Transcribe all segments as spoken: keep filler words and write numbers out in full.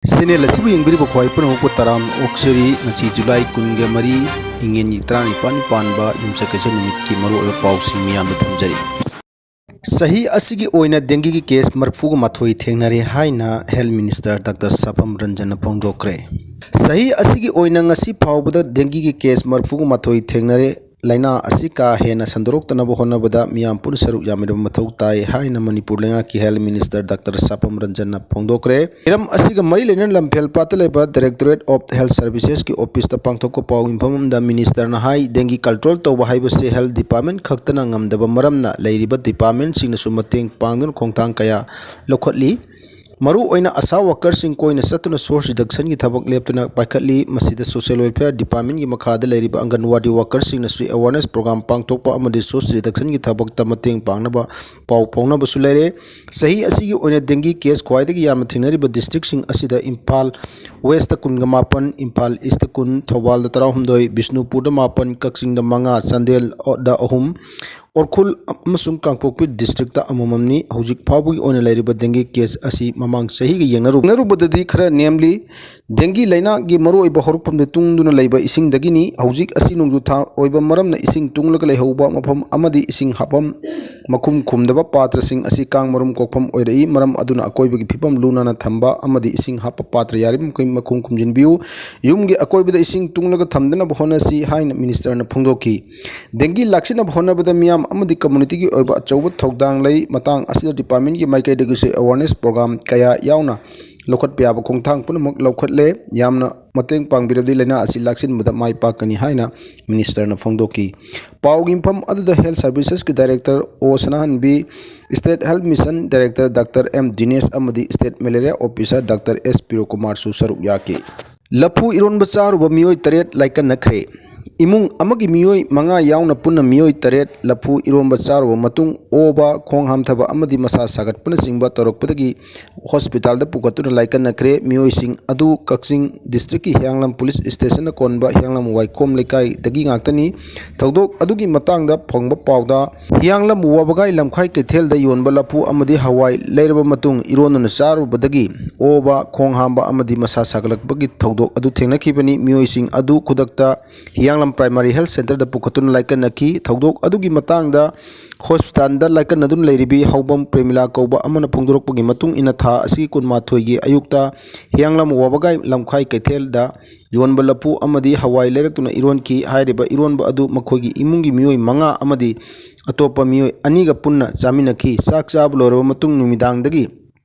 Channel ꯑꯁꯤꯕꯨ ꯌꯦꯡꯕꯤꯔꯤꯕ ꯈ꯭ꯋꯥꯏ ꯄꯨꯝꯅꯃꯛꯄꯨ ꯇꯔꯥꯝꯅ ꯑꯣꯛꯆꯔꯤ꯫ ꯉꯁꯤ ꯖꯨꯂꯥꯏ ꯀꯨꯟꯒ ꯃꯔꯤ, ꯏꯉꯦꯟꯒꯤ ꯇꯔꯥꯅꯤꯄꯥꯟ ꯄꯥꯟꯕ ꯌꯨꯝꯁꯀꯩꯁ ꯅꯨꯃꯤꯠꯀꯤ ꯃꯔꯨꯑꯣꯏꯕ ꯄꯥꯎꯁꯤꯡ ꯃꯤꯌꯥꯝꯗ ꯊꯝꯖꯔꯤ꯫ ꯆꯍꯤ ꯑꯁꯤꯒꯤ ꯑꯣꯏꯅ ꯗꯦꯡꯒꯤꯒꯤ ꯀꯦꯁ ꯃꯔꯤꯐꯨꯒ ꯃꯥꯊꯣꯏ ꯊꯦꯡꯅꯔꯦ ꯍꯥꯏꯅ ꯍꯦꯜꯊ ꯃꯤꯅꯤꯁꯇꯔ ꯗꯥꯛꯇꯔ ꯁꯥꯐꯝ ꯔꯟꯖꯟꯅ ꯐꯣꯡꯗꯣꯛꯈ꯭ꯔꯦ꯫ ꯆꯍꯤ ꯑꯁꯤꯒꯤ ꯑꯣꯏꯅ ꯉꯁꯤ ꯐꯥꯎꯕꯗ ꯗꯦꯡꯒꯤꯒꯤ ꯀꯦꯁ ꯃꯔꯤꯐꯨꯒ ꯃꯥꯊꯣꯏ ꯊꯦꯡꯅꯔꯦ꯫ ꯂꯥꯏꯅꯥ ꯑꯁꯤ ꯀꯥ ꯍꯦꯟꯅ ꯁꯟꯗꯣꯔꯛꯇꯅꯕ ꯍꯣꯠꯅꯕꯗ ꯃꯤꯌꯥꯝ ꯄꯨꯟꯅ ꯁꯔꯨꯛ ꯌꯥꯃꯤꯟꯅꯕ ꯃꯊꯧ ꯇꯥꯏ ꯍꯥꯏꯅ ꯃꯅꯤꯄꯨꯔ ꯂꯩꯉꯥꯛꯀꯤ ꯍꯦꯜꯊ ꯃꯤꯅꯤꯁꯇꯔ ꯗꯥꯛꯇꯔ ꯁꯥꯐꯝ ꯔꯟꯖꯟꯅ ꯐꯣꯡꯗꯣꯛꯈ꯭ꯔꯦ꯫ ꯍꯤꯔꯝ ꯑꯁꯤꯒ ꯃꯔꯤ ꯂꯩꯅꯅ ꯂꯝꯐꯦꯜ ꯄꯥꯠꯇ ꯂꯩꯕ Directorate of Health Servicesꯀꯤ ꯑꯣꯐꯤꯁꯇ ꯄꯥꯡꯊꯣꯛꯄ ꯄꯥꯎ ꯃꯤꯐꯝ ꯑꯃꯗ ꯃꯤꯅꯤꯁꯇꯔꯅ ꯍꯥꯏ, ꯗꯦꯡꯒꯤ ꯀꯟꯇ꯭ꯔꯣꯜ ꯇꯧꯕ ꯍꯥꯏꯕꯁꯤ ꯍꯦꯜꯊ ꯗꯤꯄꯥꯔꯠꯃꯦꯟ ꯈꯛꯇꯅ ꯉꯝꯗꯕ ꯃꯔꯝꯅ ꯂꯩꯔꯤꯕ ꯗꯤꯄꯥꯔꯠꯃꯦꯟꯁꯤꯡꯅꯁꯨ ꯃꯇꯦꯡ ꯄꯥꯡꯗꯨꯅ ꯈꯣꯡꯊꯥꯡ ꯀꯌꯥ ꯂꯧꯈꯠꯂꯤ꯫ ꯃꯔꯨꯑꯣꯏꯅ ꯑꯥꯁꯥ ꯋꯥꯀꯔꯁꯤꯡ ꯀꯣꯏꯅ ꯆꯠꯇꯨꯅ ꯁꯣꯔꯁ ꯔꯤꯗꯛꯁꯟꯒꯤ ꯊꯕꯛ ꯂꯦꯞꯇꯅ ꯄꯥꯏꯈꯠꯂꯤ꯫ ꯃꯁꯤꯗ ꯁꯣꯁꯤꯌꯦꯜ ꯋꯦꯜꯐꯤꯌꯔ ꯗꯤꯄꯥꯔꯠꯃꯦꯟꯒꯤ ꯃꯈꯥꯗ ꯂꯩꯔꯤꯕ ꯑꯪꯒꯟꯋꯥꯗꯤ ꯋꯥꯀꯔꯁꯤꯡꯅꯁꯨ ꯑꯦꯋꯥꯔꯅꯦꯁ ꯄ꯭ꯔꯣꯒ꯭ꯔꯥꯝ ꯄꯥꯡꯊꯣꯛꯄ ꯑꯃꯗꯤ ꯁꯣꯔꯁ ꯔꯤꯗꯛꯁꯟꯒꯤ ꯊꯕꯛꯇ ꯃꯇꯦꯡ ꯄꯥꯡꯅꯕ ꯄꯥꯎ ꯐꯥꯎꯅꯕꯁꯨ ꯂꯩꯔꯦ꯫ ꯆꯍꯤ ꯑꯁꯤꯒꯤ ꯑꯣꯏꯅ ꯗꯦꯡꯒꯤ ꯀꯦꯁ ꯈ꯭ꯋꯥꯏꯗꯒꯤ ꯌꯥꯝꯅ ꯊꯦꯡꯅꯔꯤꯕ ꯗꯤꯁꯇ꯭ꯔꯤꯛꯁꯤꯡ ꯑꯁꯤꯗ ꯏꯝꯐꯥꯜ ꯋꯦꯁꯇ ꯀꯨꯟꯒ ꯃꯥꯄꯟ, ꯏꯝꯐꯥꯜ ꯏꯁꯇ ꯀꯨꯟ, ꯊꯧꯕꯥꯜꯗ ꯇꯔꯥꯍꯨꯝꯗꯣꯏ, ꯕꯤꯁꯅꯨꯄꯨꯔꯗ ꯃꯥꯄꯟ, ꯀꯛꯆꯤꯡꯗ ꯃꯉꯥ, ꯆꯥꯟꯗꯦꯜꯗ ꯑꯍꯨꯝ, ꯎꯈ꯭ꯔꯨꯜ ꯑꯃꯁꯨꯡ ꯀꯥꯡꯄꯣꯛꯄꯤ ꯗꯤꯁꯇ꯭ꯔꯤꯛꯇ ꯑꯃꯃꯝꯅꯤ꯫ ꯍꯧꯖꯤꯛ ꯐꯥꯎꯕꯒꯤ ꯑꯣꯏꯅ ꯂꯩꯔꯤꯕ ꯗꯦꯡꯒꯤ ꯀꯦꯁ ꯑꯁꯤ ꯃꯃꯥꯡ ꯆꯍꯤꯒ ꯌꯦꯡꯅꯔꯨ-, ꯌꯦꯡꯅꯔꯨꯕꯗꯗꯤ ꯈꯔ ꯅꯦꯝꯂꯤ꯫ ꯗꯦꯡꯒꯤ ꯂꯩꯅꯥꯒꯤ ꯃꯔꯨꯑꯣꯏꯕ ꯍꯧꯔꯛꯐꯝꯗ ꯇꯨꯡꯗꯨꯅ ꯂꯩꯕ ꯏꯁꯤꯡꯗꯒꯤꯅꯤ꯫ ꯍꯧꯖꯤꯛ ꯑꯁꯤ ꯅꯣꯡꯖꯨ ꯊꯥ ꯑꯣꯏꯕ ꯃꯔꯝꯅ ꯏꯁꯤꯡ ꯇꯨꯡꯂꯒ ꯂꯩꯍꯧꯕ ꯃꯐꯝ ꯑꯃꯗꯤ ꯏꯁꯤꯡ ꯍꯥꯞꯐꯝ ꯃꯈꯨꯝ ꯈꯨꯝꯗꯕ ꯄꯥꯇ꯭ꯔꯁꯤꯡ ꯑꯁꯤ ꯀꯥꯡ ꯃꯔꯨꯝ ꯀꯣꯛꯐꯝ ꯑꯣꯏꯔꯛꯏ꯫ ꯃꯔꯝ ꯑꯗꯨꯅ ꯑꯀꯣꯏꯕꯒꯤ ꯐꯤꯕꯝ ꯂꯨ ꯅꯥꯟꯅ ꯊꯝꯕ ꯑꯃꯗꯤ ꯏꯁꯤꯡ ꯍꯥꯞꯄ ꯄꯥꯇ꯭ꯔ ꯌꯥꯔꯤꯕ ꯃꯈꯩ ꯃꯈꯨꯝ ꯈꯨꯝꯖꯤꯟꯕꯤꯌꯨ꯫ ꯌꯨꯝꯒꯤ ꯑꯀꯣꯏꯕꯗ ꯏꯁꯤꯡ ꯇꯨꯡꯂꯒ ꯊꯝꯗꯅꯕ ꯍꯣꯠꯅꯁꯤ ꯍꯥꯏꯅ ꯃꯤꯅꯤꯁꯇꯔꯅ ꯐꯣꯡꯗꯣꯛꯈꯤ꯫ ꯗꯦꯡꯒꯤ ꯂꯥꯛꯁꯤꯟꯅꯕ ꯍꯣꯠꯅꯕꯗ ꯃꯤꯌꯥꯝ ꯑꯃꯗꯤ ꯀꯝꯃꯨꯅꯤꯇꯤꯒꯤ ꯑꯣꯏꯕ ꯑꯆꯧꯕ ꯊꯧꯗꯥꯡ ꯂꯩ꯫ ꯃꯇꯥꯡ ꯑꯁꯤꯗ ꯗꯤꯄꯥꯔꯠꯃꯦꯟꯒꯤ ꯃꯥꯏꯀꯩꯗꯒꯤꯁꯨ ꯑꯦꯋꯥꯔꯅꯦꯁ ꯄ꯭ꯔꯣꯒ꯭ꯔꯥꯝ ꯀꯌꯥ ꯌꯥꯎꯅ ꯂꯧꯈꯠꯄ ꯌꯥꯕ ꯈꯣꯡꯊꯥꯡ ꯄꯨꯝꯅꯃꯛ ꯂꯧꯈꯠꯂꯦ꯫ ꯌꯥꯝꯅ ꯃꯇꯦꯡ ꯄꯥꯡꯕꯤꯔꯕꯗꯤ ꯂꯥꯏꯅꯥ ꯑꯁꯤ ꯂꯥꯛꯁꯤꯟꯕꯗ ꯃꯥꯏ ꯄꯥꯛꯀꯅꯤ ꯍꯥꯏꯅ ꯃꯤꯅꯤꯁꯇꯔꯅ ꯐꯣꯡꯗꯣꯛꯈꯤ꯫ ꯄꯥꯎꯒꯤ ꯃꯤꯐꯝ ꯑꯗꯨꯗ ꯍꯦꯜꯊ ꯁꯔꯚꯤꯁꯦꯁꯀꯤ director O Sanahanbi, state health mission director doctor M Dinesh ꯑꯃꯗꯤ state malaria officer doctor S ꯄꯤꯔꯣꯀꯨꯃꯥꯔꯁꯨ ꯁꯔꯨꯛ ꯌꯥꯈꯤ꯫ ꯂꯐꯨ ꯏꯔꯣꯟꯕ ꯆꯥꯔꯨꯕ ꯃꯤꯑꯣꯏ ꯇꯔꯦꯠ ꯂꯥꯏꯀꯠꯅꯈ꯭ꯔꯦ꯫ ꯏꯃꯨꯡ ꯑꯃꯒꯤ ꯃꯤꯑꯣꯏ ꯃꯉꯥ ꯌꯥꯎꯅ ꯄꯨꯟꯅ ꯃꯤꯑꯣꯏ ꯇꯔꯦꯠ ꯂꯐꯨ ꯏꯔꯣꯝꯕ ꯆꯥꯔꯨꯕ ꯃꯇꯨꯡ ꯑꯣꯕ, ꯈꯣꯡ ꯍꯥꯝꯊꯕ ꯑꯃꯗꯤ ꯃꯁꯥ ꯁꯥꯒꯠꯄꯅꯆꯤꯡꯕ ꯇꯧꯔꯛꯄꯗꯒꯤ ꯍꯣꯁꯄꯤꯇꯥꯜꯗ ꯄꯨꯈꯠꯇꯨꯅ ꯂꯥꯏꯀꯠꯅꯈ꯭ꯔꯦ꯫ ꯃꯤꯑꯣꯏꯁꯤꯡ ꯑꯗꯨ ꯀꯛꯆꯤꯡ ꯗꯤꯁꯇ꯭ꯔꯤꯛꯀꯤ ꯍꯤꯌꯥꯡꯂꯝ ꯄꯨꯂꯤꯁ ꯁ꯭ꯇꯦꯁꯟꯅ ꯀꯣꯟꯕ ꯍꯤꯌꯥꯡꯂꯝ ꯋꯥꯏꯈꯣꯝ ꯂꯩꯀꯥꯏꯗꯒꯤ ꯉꯥꯛꯇꯅꯤ꯫ ꯊꯧꯗꯣꯛ ꯑꯗꯨꯒꯤ ꯃꯇꯥꯡꯗ ꯐꯪꯕ ꯄꯥꯎꯗ, ꯍꯤꯌꯥꯡꯂꯝ ꯋꯥꯕꯒꯥꯏ ꯂꯝꯈꯥꯏ ꯀꯩꯊꯦꯜꯗ ꯌꯣꯟꯕ ꯂꯐꯨ ꯑꯃꯗꯤ ꯍꯋꯥꯏ ꯂꯩꯔꯕ ꯃꯇꯨꯡ ꯏꯔꯣꯟꯗꯨꯅ ꯆꯥꯔꯨꯕꯗꯒꯤ ꯑꯣꯕ, ꯈꯣꯡ ꯍꯥꯝꯕ ꯑꯃꯗꯤ ꯃꯁꯥ ꯁꯥꯒꯠꯂꯛꯄꯒꯤ ꯊꯧꯗꯣꯛ ꯑꯗꯨ ꯊꯦꯡꯅꯈꯤꯕꯅꯤ꯫ ꯃꯤꯑꯣꯏꯁꯤꯡ ꯑꯗꯨ ꯈꯨꯗꯛꯇ ꯍꯤꯌꯥꯡꯂꯝ ꯄ꯭ꯔꯥꯏꯃꯥꯔꯤ ꯍꯦꯜꯊ ꯁꯦꯟꯇꯔꯗ ꯄꯨꯈꯠꯇꯨꯅ ꯂꯥꯏꯀꯠꯅꯈꯤ꯫ ꯊꯧꯗꯣꯛ ꯑꯗꯨꯒꯤ ꯃꯇꯥꯡꯗ ꯍꯣꯁꯄꯤꯇꯥꯜꯗ ꯂꯥꯏꯀꯠꯅꯗꯨꯅ ꯂꯩꯔꯤꯕꯤ ꯍꯧꯕꯝ ꯄ꯭ꯔꯦꯃꯤꯂꯥ ꯀꯧꯕ ꯑꯃꯅ ꯐꯣꯡꯗꯣꯔꯛꯄꯒꯤ ꯃꯇꯨꯡ ꯏꯟꯅ, ꯊꯥ ꯑꯁꯤꯒꯤ ꯀꯨꯟꯃꯥꯊꯣꯏꯒꯤ ꯑꯌꯨꯛꯇ ꯍꯤꯌꯥꯡꯂꯝ ꯋꯥꯕꯒꯥꯏ ꯂꯝꯈꯥꯏ ꯀꯩꯊꯦꯜꯗ ꯌꯣꯟꯕ ꯂꯐꯨ ꯑꯃꯗꯤ ꯍꯋꯥꯏ ꯂꯩꯔꯛꯇꯨꯅ ꯏꯔꯣꯟꯈꯤ꯫ ꯍꯥꯏꯔꯤꯕ ꯏꯔꯣꯟꯕ ꯑꯗꯨ ꯃꯈꯣꯏꯒꯤ ꯏꯃꯨꯡꯒꯤ ꯃꯤꯑꯣꯏ ꯃꯉꯥ ꯑꯃꯗꯤ ꯑꯇꯣꯞꯄ ꯃꯤꯑꯣꯏ ꯑꯅꯤꯒ ꯄꯨꯟꯅ ꯆꯥꯃꯤꯟꯅꯈꯤ꯫ ꯆꯥꯛ ꯆꯥꯕ ꯂꯣꯏꯔꯕ ꯃꯇꯨꯡ ꯅꯨꯃꯤꯗꯥꯡꯗꯒꯤ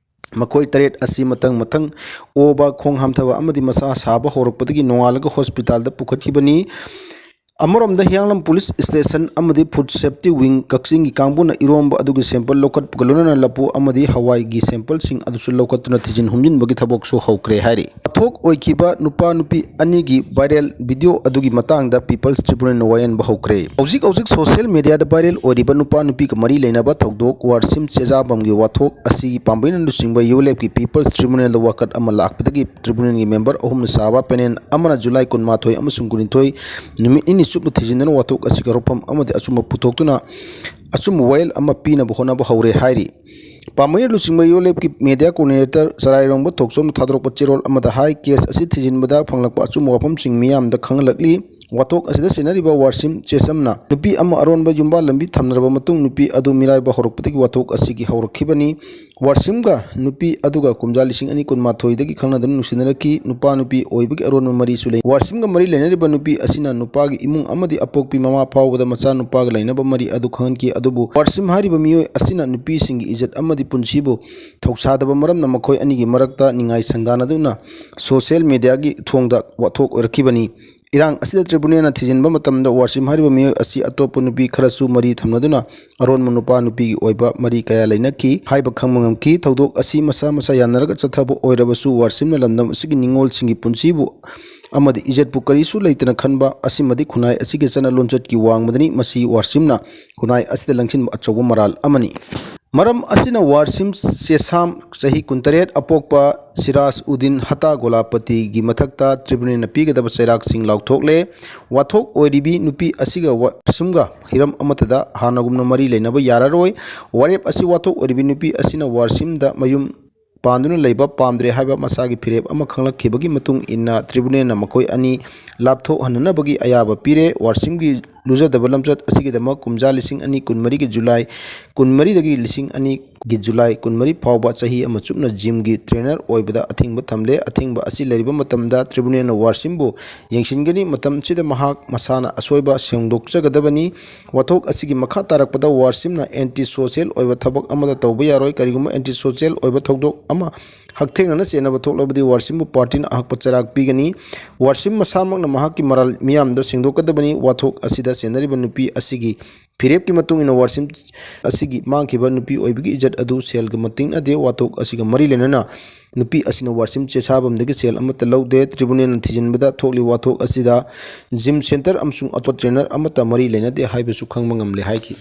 ꯃꯈꯣꯏ ꯇꯔꯦꯠ ꯑꯁꯤ ꯃꯊꯪ ꯃꯊꯪ ꯑꯣꯕ, ꯈꯣꯡ ꯍꯥꯝꯊꯕ ꯑꯃꯗꯤ ꯃꯁꯥ ꯁꯥꯕ ꯍꯧꯔꯛꯄꯗꯒꯤ ꯅꯣꯡꯉꯥꯜꯂꯒ ꯍꯣꯁꯄꯤꯇꯥꯜꯗ ꯄꯨꯈꯠꯈꯤꯕꯅꯤ꯫ ꯑꯃꯔꯣꯝꯗ ꯍꯤꯌꯥꯡꯂꯝ ꯄꯨꯂꯤꯁ ꯁ꯭ꯇꯦꯁꯟ ꯑꯃꯗꯤ ꯐꯨꯗ ꯁꯦꯐꯇꯤ ꯋꯤꯡ ꯀꯛꯆꯤꯡꯒꯤ ꯀꯥꯡꯕꯨꯅ ꯏꯔꯣꯝꯕ ꯑꯗꯨꯒꯤ ꯁꯦꯝꯄꯜ ꯂꯧꯈꯠꯄꯒ ꯂꯣꯏꯅꯅ ꯂꯐꯨ ꯑꯃꯗꯤ ꯍꯋꯥꯏꯒꯤ ꯁꯦꯝꯄꯜꯁꯤꯡ ꯑꯗꯨꯁꯨ ꯂꯧꯈꯠꯇꯨꯅ ꯊꯤꯖꯤꯟ ꯍꯨꯝꯖꯤꯟꯕꯒꯤ ꯊꯕꯛꯁꯨ ꯍꯧꯈ꯭ꯔꯦ ꯍꯥꯏꯔꯤ꯫ ꯋꯥꯊꯣꯛ ꯑꯣꯏꯈꯤꯕ ꯅꯨꯄꯥ ꯅꯨꯄꯤ ꯑꯅꯤꯒꯤ ꯚꯥꯏꯔꯦꯜ ꯚꯤꯗꯤꯑꯣ ꯑꯗꯨꯒꯤ ꯃꯇꯥꯡꯗ ꯄꯤꯄꯜꯁ ꯇ꯭ꯔꯤꯕꯨꯅꯦꯜꯅ ꯋꯥꯌꯦꯟꯕ ꯍꯧꯈ꯭ꯔꯦ꯫ ꯍꯧꯖꯤꯛ ꯍꯧꯖꯤꯛ ꯁꯣꯁꯤꯌꯦꯜ ꯃꯦꯗꯤꯌꯥꯗ ꯚꯥꯏꯔꯦꯜ ꯑꯣꯏꯔꯤꯕ ꯅꯨꯄꯥ ꯅꯨꯄꯤꯒ ꯃꯔꯤ ꯂꯩꯅꯕ ꯊꯧꯗꯣꯛ ꯋꯥꯔꯁꯤꯝ ꯆꯦꯖꯥꯕꯝꯒꯤ ꯋꯥꯊꯣꯛ ꯑꯁꯤꯒꯤ ꯄꯥꯝꯕꯩꯅ ꯂꯨꯆꯤꯡꯕ ꯌꯨ ꯑꯦꯜ ꯑꯦꯐꯀꯤ ꯄꯤꯄꯜꯁ ꯇ꯭ꯔꯤꯕꯨꯅꯦꯜꯗ ꯋꯥꯀꯠ ꯑꯃ ꯂꯥꯛꯄꯗꯒꯤ ꯇ꯭ꯔꯤꯕꯨꯅꯦꯜꯒꯤ ꯃꯦꯝꯕꯔ ꯑꯍꯨꯝꯅ ꯁꯥꯕ ꯄꯦꯅꯦꯜ ꯑꯃꯅ ꯖꯨꯂꯥꯏ ꯀꯨꯟꯃꯥꯊꯣꯏ ꯑꯃꯁꯨꯡ ꯀꯨꯟꯅꯤꯊꯣꯏ ꯅꯨꯃꯤꯠ ꯅꯤꯅꯤ ꯆꯨꯞꯅ ꯊꯤꯖꯤꯟꯗꯨꯅ ꯋꯥꯊꯣꯛ ꯑꯁꯤꯒꯤ ꯍꯧꯔꯛꯐꯝ ꯑꯃꯗꯤ ꯑꯆꯨꯝꯕ ꯄꯨꯊꯣꯛꯇꯨꯅ ꯑꯆꯨꯝꯕ ꯋꯥꯌꯦꯜ ꯑꯃ ꯄꯤꯅꯕ ꯍꯣꯠꯅꯕ ꯍꯧꯔꯦ ꯍꯥꯏꯔꯤ꯫ ꯄꯥꯝꯕꯩꯅ ꯂꯨꯆꯤꯡꯕ ꯌꯨ ꯑꯦꯜ ꯑꯦꯐꯀꯤ ꯃꯦꯗꯤꯌꯥ ꯀꯣꯑꯣꯔꯗꯤꯅꯦꯇꯔ ꯆꯔꯥꯏꯔꯣꯡꯕ ꯊꯣꯛꯆꯣꯝꯅ ꯊꯥꯗꯣꯔꯛꯄ ꯆꯦꯔꯣꯜ ꯑꯃꯗ ꯍꯥꯏ, ꯀꯦꯁ ꯑꯁꯤ ꯊꯤꯖꯤꯟꯕꯗ ꯐꯪꯂꯛꯄ ꯑꯆꯨꯝꯕ ꯋꯥꯐꯝꯁꯤꯡ ꯃꯤꯌꯥꯝꯗ ꯈꯪꯍꯜꯂꯛꯂꯤ꯫ ꯋꯥꯊꯣꯛ ꯑꯁꯤꯗ ꯆꯦꯟꯅꯔꯤꯕ ꯋꯥꯔꯁꯤꯝ ꯆꯦꯁꯝꯅ ꯅꯨꯄꯤ ꯑꯃ ꯑꯔꯣꯟꯕ ꯌꯨꯝꯕꯥꯜ ꯂꯝꯕꯤ ꯊꯝꯅꯔꯕ ꯃꯇꯨꯡ ꯅꯨꯄꯤ ꯑꯗꯨ ꯃꯤꯔꯥꯏꯕ ꯍꯧꯔꯛꯄꯗꯒꯤ ꯋꯥꯊꯣꯛ ꯑꯁꯤꯒꯤ ꯍꯧꯔꯛꯈꯤꯕꯅꯤ꯫ ꯋꯥꯔꯁꯤꯝꯒ ꯅꯨꯄꯤ ꯑꯗꯨꯒ ꯀꯨꯝꯖꯥ ꯂꯤꯁꯤꯡ ꯑꯅꯤ ꯀꯨꯟꯃꯥꯊꯣꯏꯗꯒꯤ ꯈꯪꯅꯗꯨꯅ ꯅꯨꯡꯁꯤꯅꯔꯛꯈꯤ꯫ ꯅꯨꯄꯥ ꯅꯨꯄꯤ ꯑꯣꯏꯕꯒꯤ ꯑꯔꯣꯟꯕ ꯃꯔꯤꯁꯨ ꯂꯩ꯫ ꯋꯥꯔꯁꯤꯝꯒ ꯃꯔꯤ ꯂꯩꯅꯔꯤꯕ ꯅꯨꯄꯤ ꯑꯁꯤꯅ ꯅꯨꯄꯥꯒꯤ ꯏꯃꯨꯡ ꯑꯃꯗꯤ ꯑꯄꯣꯛꯄꯤ ꯃꯃꯥ ꯐꯥꯎꯕꯗ ꯃꯆꯥꯅꯨꯄꯥꯒ ꯂꯩꯅꯕ ꯃꯔꯤ ꯑꯗꯨ ꯈꯪꯍꯟꯈꯤ꯫ ꯑꯗꯨꯕꯨ ꯋꯥꯔꯁꯤꯝ ꯍꯥꯏꯔꯤꯕ ꯃꯤꯑꯣꯏ ꯑꯁꯤꯅ ꯅꯨꯄꯤꯁꯤꯡꯒꯤ ꯏꯖꯠ ꯑꯃꯗꯤ ꯄꯨꯟꯁꯤꯕꯨ ꯊꯧꯁꯥꯗꯕ ꯃꯔꯝꯅ ꯃꯈꯣꯏ ꯑꯅꯤꯒꯤ ꯃꯔꯛꯇ ꯅꯤꯡꯉꯥꯏ ꯁꯪꯗꯥꯅꯗꯨꯅ ꯁꯣꯁꯤꯌꯦꯜ ꯃꯦꯗꯤꯌꯥꯒꯤ ꯊꯣꯡꯗ ꯋꯥꯊꯣꯛ ꯑꯣꯏꯔꯛꯈꯤꯕꯅꯤ꯫ ꯏꯔꯥꯡ ꯑꯁꯤꯗ ꯇ꯭ꯔꯤꯕꯨꯅꯦꯜꯅ ꯊꯤꯖꯤꯟꯕ ꯃꯇꯝꯗ ꯋꯥꯔꯁꯤꯝ ꯍꯥꯏꯔꯤꯕ ꯃꯤꯑꯣꯏ ꯑꯁꯤ ꯑꯇꯣꯞꯄ ꯅꯨꯄꯤ ꯈꯔꯁꯨ ꯃꯔꯤ ꯊꯝꯅꯗꯨꯅ ꯑꯔꯣꯟꯕ ꯅꯨꯄꯥ ꯅꯨꯄꯤꯒꯤ ꯑꯣꯏꯕ ꯃꯔꯤ ꯀꯌꯥ ꯂꯩꯅꯈꯤ ꯍꯥꯏꯕ ꯈꯪꯕ ꯉꯝꯈꯤ꯫ ꯊꯧꯗꯣꯛ ꯑꯁꯤ ꯃꯁꯥ ꯃꯁꯥ ꯌꯥꯅꯔꯒ ꯆꯠꯊꯕ ꯑꯣꯏꯔꯕꯁꯨ ꯋꯥꯔꯁꯤꯝꯅ ꯂꯝꯗꯝ ꯑꯁꯤꯒꯤ ꯅꯤꯡꯉꯣꯜꯁꯤꯡꯒꯤ ꯄꯨꯟꯁꯤꯕꯨ ꯑꯃꯗꯤ ꯏꯖꯠꯄꯨ ꯀꯔꯤꯁꯨ ꯂꯩꯇꯅ ꯈꯟꯕ ꯑꯁꯤꯃꯗꯤ ꯈꯨꯟꯅꯥꯏ ꯑꯁꯤꯒꯤ ꯆꯠꯅ ꯂꯣꯟꯆꯠꯀꯤ ꯋꯥꯡꯃꯗꯅꯤ꯫ ꯃꯁꯤ ꯋꯥꯔꯁꯤꯝꯅ ꯈꯨꯟꯅꯥꯏ ꯑꯁꯤꯗ ꯂꯪꯁꯤꯟꯕ ꯑꯆꯧꯕ ꯃꯔꯥꯜ ꯑꯃꯅꯤ꯫ ꯃꯔꯝ ꯑꯁꯤꯅ ꯋꯥꯔꯁꯤꯝ ꯆꯦꯁꯥꯝ ꯆꯍꯤ ꯀꯨꯟꯇꯔꯦꯠ ꯑꯄꯣꯛꯄ ꯁꯤꯔꯥꯖ ꯎꯗꯤꯟ ꯍꯇꯥ ꯒꯣꯂꯥꯄꯇꯤꯒꯤ ꯃꯊꯛꯇ ꯇ꯭ꯔꯤꯕꯨꯅꯦꯜꯅ ꯄꯤꯒꯗꯕ ꯆꯩꯔꯥꯛꯁꯤꯡ ꯂꯥꯎꯊꯣꯛꯂꯦ꯫ ꯋꯥꯊꯣꯛ ꯑꯣꯏꯔꯤꯕꯤ ꯅꯨꯄꯤ ꯑꯁꯤꯒ ꯋꯥꯔꯁꯤꯝꯒ ꯍꯤꯔꯝ ꯑꯃꯠꯇꯗ ꯍꯥꯟꯅꯒꯨꯝꯅ ꯃꯔꯤ ꯂꯩꯅꯕ ꯌꯥꯔꯔꯣꯏ꯫ ꯋꯥꯔꯦꯞ ꯑꯁꯤ ꯋꯥꯊꯣꯛ ꯑꯣꯏꯔꯤꯕꯤ ꯅꯨꯄꯤ ꯑꯁꯤꯅ ꯋꯥꯔꯁꯤꯝꯗ ꯃꯌꯨꯝ ꯄꯥꯟꯗꯨꯅ ꯂꯩꯕ ꯄꯥꯝꯗ꯭ꯔꯦ ꯍꯥꯏꯕ ꯃꯁꯥꯒꯤ ꯐꯤꯔꯦꯞ ꯑꯃ ꯈꯪꯂꯛꯈꯤꯕꯒꯤ ꯃꯇꯨꯡ ꯏꯟꯅ ꯇ꯭ꯔꯤꯕꯨꯅꯦꯜꯅ ꯃꯈꯣꯏ ꯑꯅꯤ ꯂꯥꯞꯊꯣꯛꯍꯟꯅꯅꯕꯒꯤ ꯑꯌꯥꯕ ꯄꯤꯔꯦ꯫ ꯋꯥꯔꯁꯤꯝꯒꯤ ꯂꯨꯖꯗꯕ ꯂꯝꯆꯠ ꯑꯁꯤꯒꯤꯗꯃꯛ ꯀꯨꯝꯖꯥ ꯂꯤꯁꯤꯡ ꯑꯅꯤ ꯀꯨꯟꯃꯔꯤꯒꯤ ꯖꯨꯂꯥꯏ ꯀꯨꯟꯃꯔꯤꯗꯒꯤ ꯂꯤꯁꯤꯡ ꯑꯅꯤꯒꯤ ꯖꯨꯂꯥꯏ ꯀꯨꯟꯃꯔꯤ ꯐꯥꯎꯕ ꯆꯍꯤ ꯑꯃ ꯆꯨꯞꯅ ꯖꯤꯝꯒꯤ ꯇ꯭ꯔꯦꯅꯔ ꯑꯣꯏꯕꯗ ꯑꯊꯤꯡꯕ ꯊꯝꯂꯦ꯫ ꯑꯊꯤꯡꯕ ꯑꯁꯤ ꯂꯩꯔꯤꯕ ꯃꯇꯝꯗ ꯇ꯭ꯔꯤꯕꯨꯅꯦꯜꯅ ꯋꯥꯔꯁꯤꯝꯕꯨ ꯌꯦꯡꯁꯤꯟꯒꯅꯤ꯫ ꯃꯇꯝꯁꯤꯗ ꯃꯍꯥꯛ ꯃꯁꯥꯅ ꯑꯁꯣꯏꯕ ꯁꯦꯡꯗꯣꯛꯆꯒꯗꯕꯅꯤ꯫ ꯋꯥꯊꯣꯛ ꯑꯁꯤꯒꯤ ꯃꯈꯥ ꯇꯥꯔꯛꯄꯗ ꯋꯥꯔꯁꯤꯝꯅ ꯑꯦꯟꯇꯤ ꯁꯣꯁꯤꯌꯦꯜ ꯑꯣꯏꯕ ꯊꯕꯛ ꯑꯃꯗ ꯇꯧꯕ ꯌꯥꯔꯣꯏ꯫ ꯀꯔꯤꯒꯨꯝꯕ ꯑꯦꯟꯇꯤ ꯁꯣꯁꯤꯌꯦꯜ ꯑꯣꯏꯕ ꯊꯧꯗꯣꯛ ꯑꯃ ꯍꯛꯊꯦꯡꯅꯅ ꯆꯦꯟꯅꯕ ꯊꯣꯛꯂꯕꯗꯤ ꯋꯥꯔꯁꯤꯝꯕꯨ ꯄꯥꯔꯇꯤꯅ ꯑꯍꯛꯄ ꯆꯩꯔꯥꯛ ꯄꯤꯒꯅꯤ꯫ ꯋꯥꯔꯁꯤꯝ ꯃꯁꯥꯃꯛꯅ ꯃꯍꯥꯛꯀꯤ ꯃꯔꯥꯜ ꯃꯤꯌꯥꯝꯗ ꯁꯦꯡꯗꯣꯛꯀꯗꯕꯅꯤ꯫ ꯋꯥꯊꯣꯛ ꯑꯁꯤꯗ ꯆꯦꯟꯅꯔꯤꯕ ꯅꯨꯄꯤ ꯑꯁꯤꯒꯤ ꯐꯤꯔꯦꯞꯀꯤ ꯃꯇꯨꯡ ꯏꯟꯅ ꯋꯥꯔꯁꯤꯝ ꯑꯁꯤꯒꯤ ꯃꯥꯡꯈꯤꯕ ꯅꯨꯄꯤ ꯑꯣꯏꯕꯒꯤ ꯏꯖꯠ ꯑꯗꯨ ꯁꯦꯜꯒ ꯃꯇꯤꯛꯅꯗꯦ꯫ ꯋꯥꯊꯣꯛ ꯑꯁꯤꯒ ꯃꯔꯤ ꯂꯩꯅꯅ ꯅꯨꯄꯤ ꯑꯁꯤꯅ ꯋꯥꯔꯁꯤꯝ ꯆꯦꯁꯥꯕꯝꯗꯒꯤ ꯁꯦꯜ ꯑꯃꯠꯇ ꯂꯧꯗꯦ꯫ ꯇ꯭ꯔꯤꯕꯨꯅꯦꯜꯅ ꯊꯤꯖꯤꯟꯕꯗ ꯊꯣꯛꯂꯤꯕ ꯋꯥꯊꯣꯛ ꯑꯁꯤꯗ ꯖꯤꯝ ꯁꯦꯟꯇꯔ ꯑꯃꯁꯨꯡ ꯑꯣꯇꯣ ꯇ꯭ꯔꯦꯅꯔ ꯑꯃꯠꯇ ꯃꯔꯤ ꯂꯩꯅꯗꯦ ꯍꯥꯏꯕꯁꯨ ꯈꯪꯕ ꯉꯝꯂꯦ ꯍꯥꯏꯈꯤ꯫